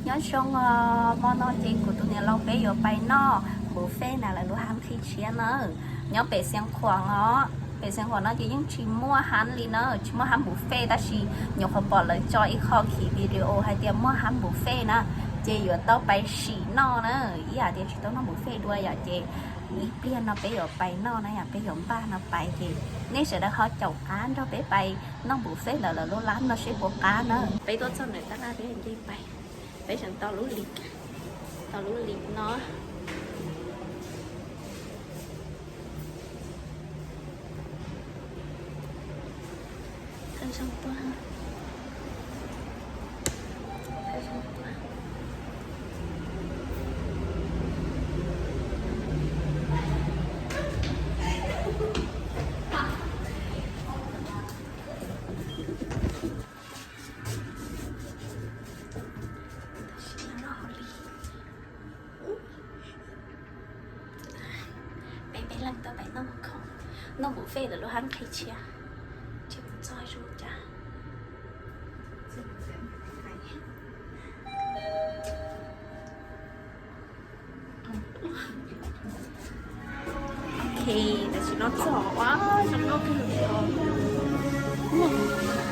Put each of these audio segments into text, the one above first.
Nyob zoo, hmo no ces kuv tus niam laus peb yuav pais noj buffet na, lawv lub hab qhib tshiab na. Nyob pem Xeev Khuam os, pem Xeev Khuam no ces yeej tsis muaj hab li na, tsis muaj hab buffet, tab sis nyuam qhuav pom lawv tso ib qho khiv video hais tias muaj hab buffet na, ces yuav tau pais sim noj na. Ib yam tias tsis tau noj buffet dua yom, ces ib pliag no peb yuav pais noj na yom, peb yuav npaj no pais, ces nej sawv daws ho caum qab nrog peb pais noj buffet ntawm lawv lub lab no seb puas qab na. Peb tuaj txog ntawm tab laj peb nce pais, peb tseem tau lub li, tau lub li no. Thawj zaug tuaj, thawj zaug tuaj. Peb, peb leeg tuaj pais noj khoom, noj buffet lawv lub hab qhib tshiab, tsis mus txog zoo cas. Ok, tam sim no txog, ua zoo nkauj kawg li os.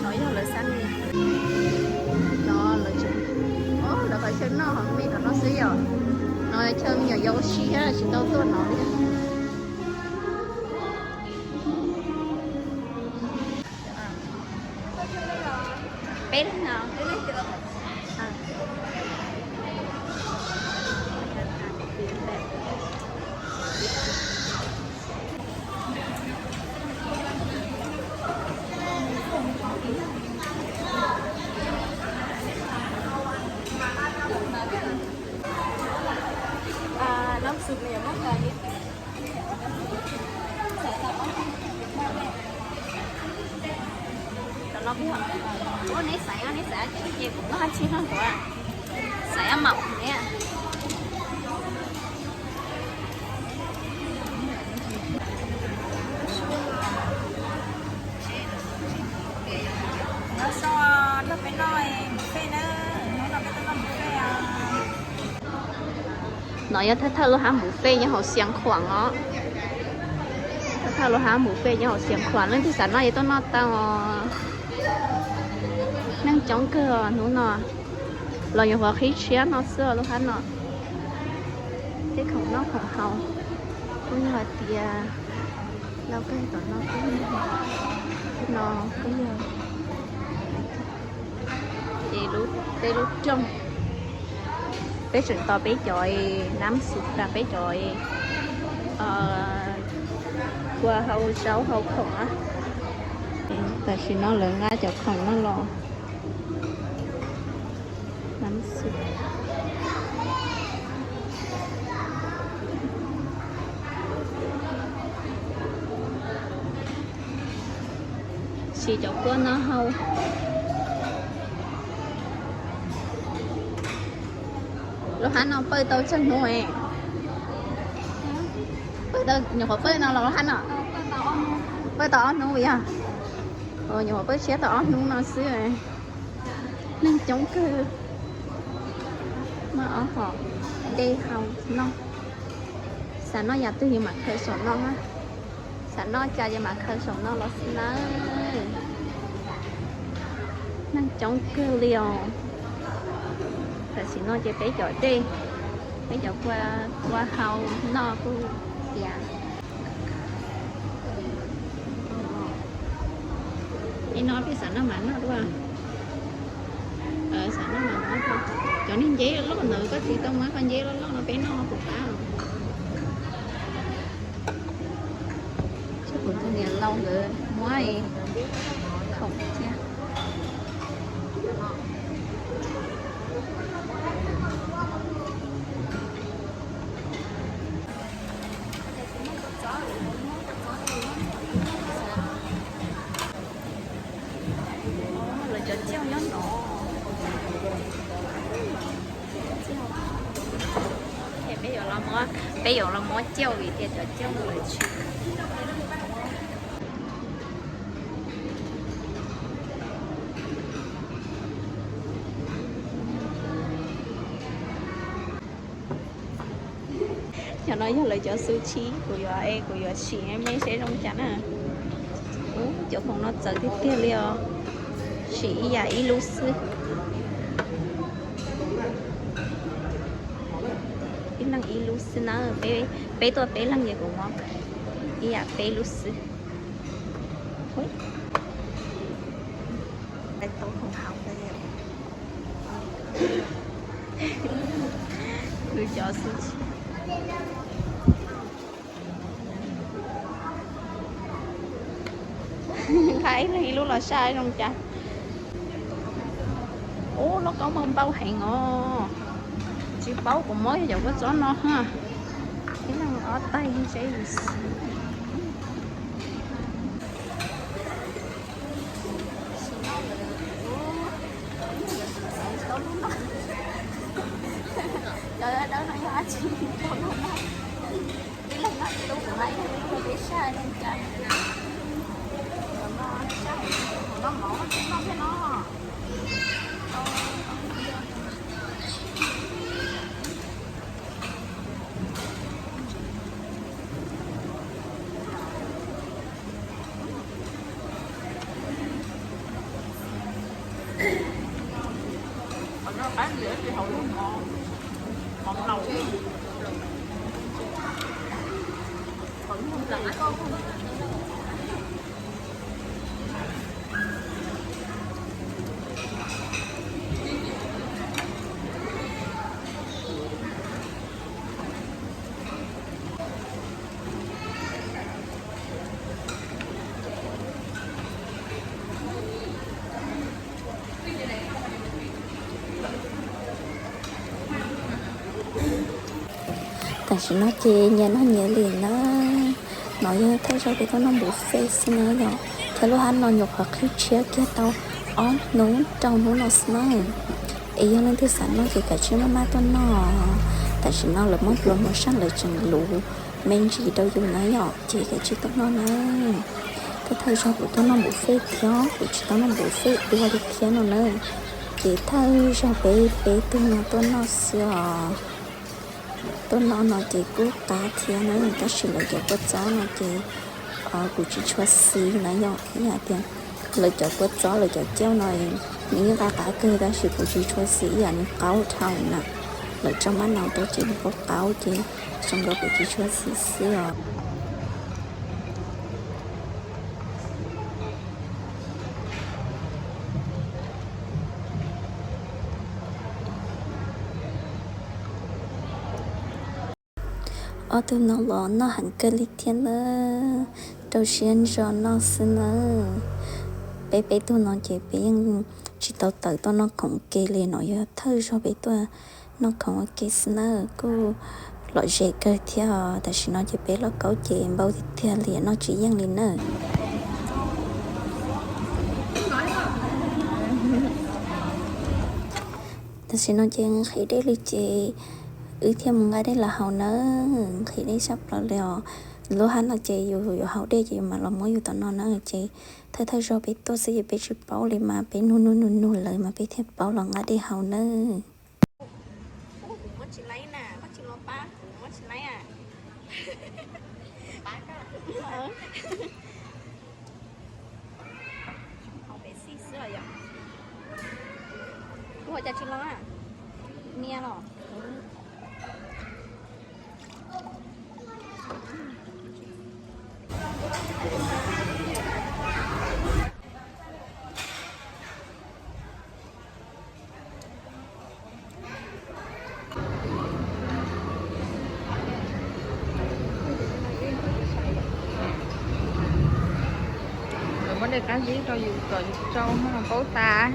No yog lawv xab ni, no lawv tseem, lawv qhov chaw noj me qhov no xwb yom. No chaw me nyuam yaus ua si tsis tau tuaj no li. Peb leeg no. Ua neb xaiv, neb xaiv ces kuv muab hab tsib leeg kuv xaiv mom neb. Nyob zoo, nrog peb noj buffet na, hnub no peb tuaj noj buffet os. No yog thawj thawj lub hab buffet nyob hauv Xeev Khuam os. Thawj thawj lub hab buffet nyob hauv Xeev Khuam, leej twg xav noj ces tuaj noj tau os. Neeg coob kawg os hnub no, los nyuam qhuav qhib tshiab no xwb lub hab no. Tej khoom noj khoom haus kuj yog hais tias lau kawg tom no kuj, no kuj yog. Ces lub, peb lub rooj, peb tseem tos peb cov nam xu tas peb cov kua hau zaub hau khoom na. Tam sim no lawv nqa cov khoom no los nam xu. Siv cov kua no hau. Lub hab no pawj tau tsawg hnub es? Pawj tau, nyuam qhuav pawj no los lub hab no? Pawj tau ob hnub yog? Nyuam qhuav pawj tshiab tau ob hnub no xwb. Neeg coob kawg. Muaj ob hom dej hau noj. Xav noj yam twg yus mam khaws saum no na. Xav noj cas ces mam khaws saum no los xwb nawb. Neeg coob kawg li os. Tam sim no ces peb cov dej, peb cov kua, kua hau noj kuj tiav. Es no peb xav noj mas noj dua. Xav noj mas noj dua. Cov niag nceb loj ntawd koj txiv tau muab koj nceb loj loj no peb noj puas qab? Tshuav kuv tus niam laus nkawd muab khoom thiab. Lawv cov cauj nyob no. Peb yuav los muab, peb yuav los muab cauj vim tias cov cauj no lawv tsis. Cov no yog lawv cov xu tshib, kuv yuav, kuv yuav sim me seb zoo cas na. Ub, cov khoom no txawv tiag tiag li os. Sim ib yam ib lub xwb. Ib leeg ib lub xwb na, peb, peb tuaj peb leeg ces kuv muab ib yam peb lub xwb. Ub, tau khoom haus li. Nws cov xu tshib. Nqa ib leeg ib lub los saib zoo cas. Ub, lauj kaub muaj npau heev os. Tsis paub kuv muab cov kua txob no ha. Ib leeg ob taig seb yus xwb. Cov dawb no yog dab tsi? Ib leeg noj ib lub, kuv nqa ib leeg ib lub, peb saib zoo cas. Cov no saib, cov no mov tsis noj thiab no. Qhov no qab ntxiv tsis haus lub mov, mov laus. Tam sim no ces nyias noj nyias li na. No yog thawj zaug peb tuaj noj buffet xwb na yom. Thiab lub hab no nyuam qhuav qhib tshiab kiag tau ob hnub rau hnub no xwb na. Es yog leej twg xav noj ces kav tsij maj maj tuaj noj. Tam sim no lawv muab pluas mus saj lawv tseem luv me ntsis rau yus na yom, ces kav tsij tuaj noj na. Thawj thawj zaug kuv tuaj noj buffet thiab, kuv tsis tau noj buffet dua li thiab no na. Ces thawj zaug peb peb tug no tuaj noj xwb os. Tuaj noj no ces kuj qab thiab na, tab sis lawv cov kua txob no ces kuv tsis tshua xis na yom. Ib yam tias lawv cov kua txob lawv cov cauj no nws yeej qab qab kawg tab sis kuv tsis tshua xis ib yam nws qaub dhau na. Lawv tso mab nau rau ces nws qaub qaub ces zoo nkaus kuv tsis tshua xis xwb os. Ob tug no los noj heev kawg li thiab na, rau siab ntso noj xwb na. Peb peb tug no ces peb yeej tsis tau tawm tuaj noj khoom ke li, no yog thawj zaug peb tuaj noj khoom ua ke xwb na, kuj lom zem kawg thiab. Tam sim no ces peb lauj kaub ces npau tiag tiag li, noj tsis yeej li na. Tam sim no ces nqhis dej li ces wb thiaj mus nqa dej los haus na, nqhis dej sab plaws li os. Lub hab no ces yus yuav haus dej ces yus mam los muab yus tom no na, ces thawj thawj zaug peb tuaj xwb ces peb tsis paub li mas peb nug nug nug nug lawv mas peb thiaj paub los nqa dej haus na. Ua cas tsis los? Nias los. Lawv muab dej qab zib rau yus kom yus tsau maj paub tas.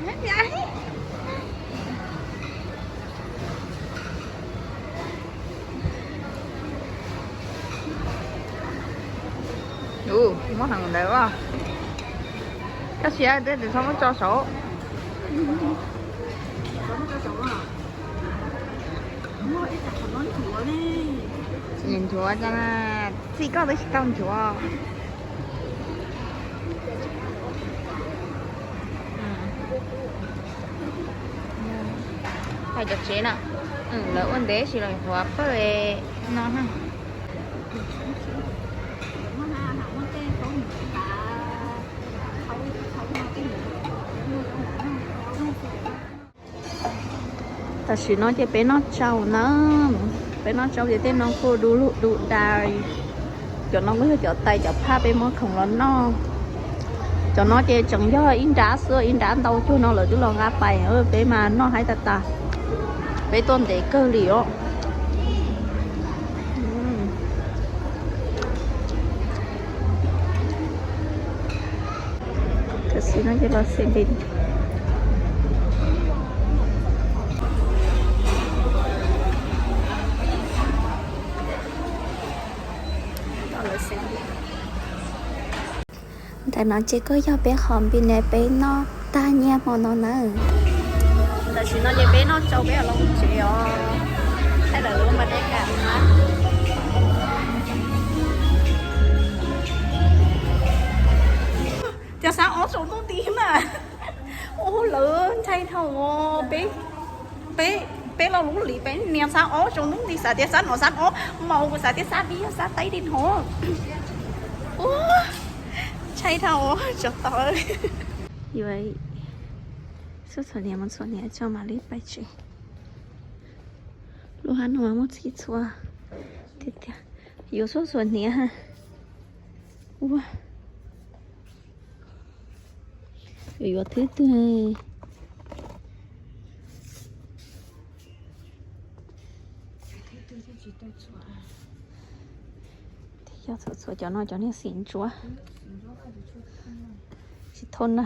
Ua, muab heev ntawd as. Koj siav thiab ces txhob muab tso saud. Nchuav, txij koj twb tsis tau nchuav. Hais cov tsev na, lawv ua ntev sis los qhuav pawg no na. Tam sim no ces peb noj tsau na, peb noj tsau ces tej no kuj du lug du dais. Cov no kuj yog cov tais cov phaj peb muab khoom los noj. Cov no ces tseem yog ib nrab xwb, ib nrab ntau cuag no lawv twb los nqa pais, peb mas noj haib tas tas. Peb tuaj ntev kawg li os. Tam sim no ces los xem li. Ntawm no ces kuj yog peb qhov npis nes peb noj tag nyiaj hmo no na. Tam sim no ces peb noj tsau peb los mus tsev os. Thaij lawv lub npa dej kam na. Cov xab ob tsaus ntuj nti na. Ua lawv ntshai dhau peb, peb, peb lo lub li peb nias xab ob tsaus ntuj nti xav tias xab no xab ob maus, kuv xav tias xab dib xab taib li no. Ua ntshai dhau tsav tau. Yuav xuaj txhuam hniav, mus txhuam hniav tso mam li pais tsev. Lub hab no mas muaj txhij txhua tiag tiag. Yuav xuaj txhuam hniav. Ua, yuav yuav thwb twg? Yog txhuam txhuam cov no cov niag xim ntsuav. Tsis thoob na.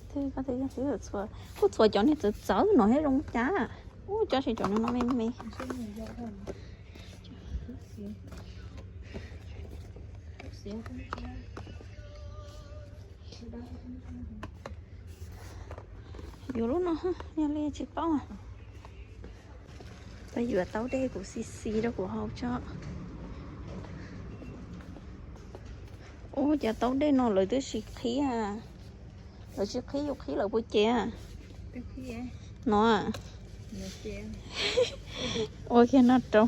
Kuj txhuam cov niag txawv txawv no thiab zoo cas. Ub, cov tsis cov no me me. Yuav lub no, yog li tsis paub. Peb yuav taub dej kuv xis xis rau kuv haus tso. Ub, cas taub dej no lawv twb tsis qhib, lawv tsis qhib, yus qhib lawv puas cev? No, ua kiag no rau.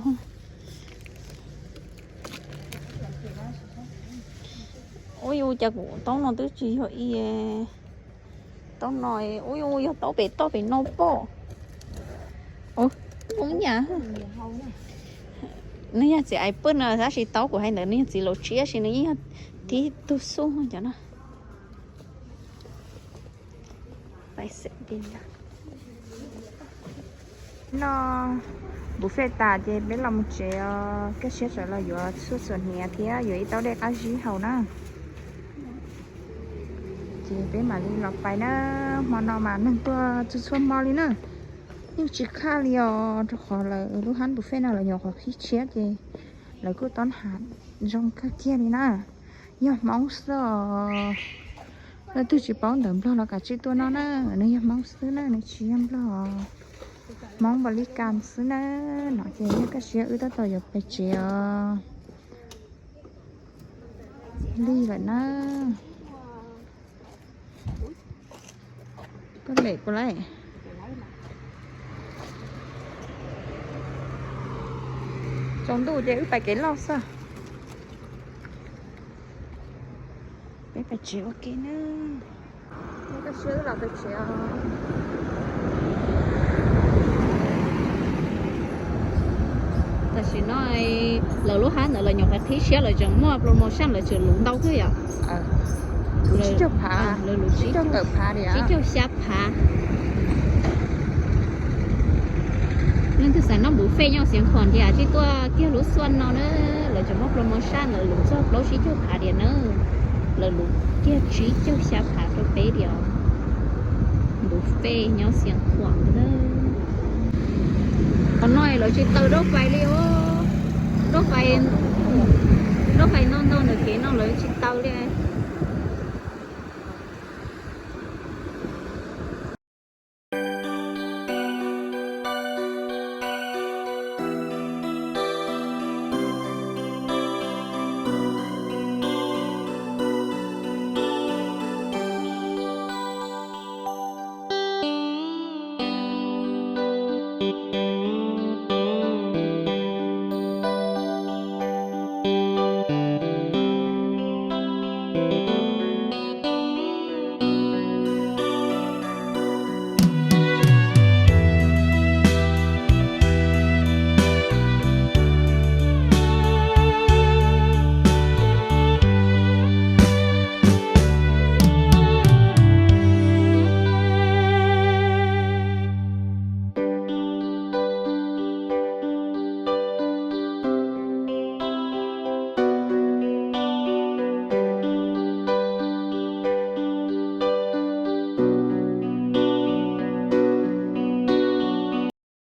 Ub, yus cas kuv taub no twb tsis yog ib taub no, ub, yus yog taub pem toj pem no pom. Ub, nyam. Nws yog txiv ais pwj no tab sis taub kuv hais ntawd nws yog txiv laus tsiab sis nws yeej yog tib tug xub cov no. Noj buffet tas ces peb los mus tsev os, kaj siab tsam los yuav xuaj txhuam hniav thiab yuav ib taub dej qab zib haus na. Ces peb mam li los pais na, hmo no mas neeg tuaj txhua txhua hmo li na. Yeej tsis khaj li os, rau qhov lawv lub hab buffet no lawv nyuam qhuav qhib tshiab ces lawv kuj tob hav zoo kawg kiag li na. Yog Hmoob xwb os. Leej twg tsis paub ntawv Nplog los kav tsij tuaj noj na, nws yog Hmoob xwb na, nws tsis yog Nplog. Hmoob Npam Li Kas xwb na. No ces yog kaj siab wb tab tom yuav pais tsev os. Lig lawm na. Koj lem puas lawm? Tsaus ntuj ces wb pais kev loj xwb. Peb pais tsev ua ke na. Peb koj siab wb los pais tsev os. Tam sim no lawv lub hab ntawd lawv nyuam qhuav qhib tshiab, lawv tseem muaj promotion, lawv tseem luv ntau kawg yom. Tsib caug phav, tsib caug xya phav. Leej twg xav noj buffet nyob Xeev Khuam ntiag, tsij tuaj kiag lub xuaj no na. Lawv tseem muaj promotion, lawv luv txog plaub tsib caug phav diam na. Lawv luv kiag tsib caug xya phav rau peb diam. Buffet nyob Xeev Khuam na. Qhov no lawv tsis taws rauj fais li os. Rauj fais, rauj fais ntau ntau ntawm kev no lawv tsis taws li.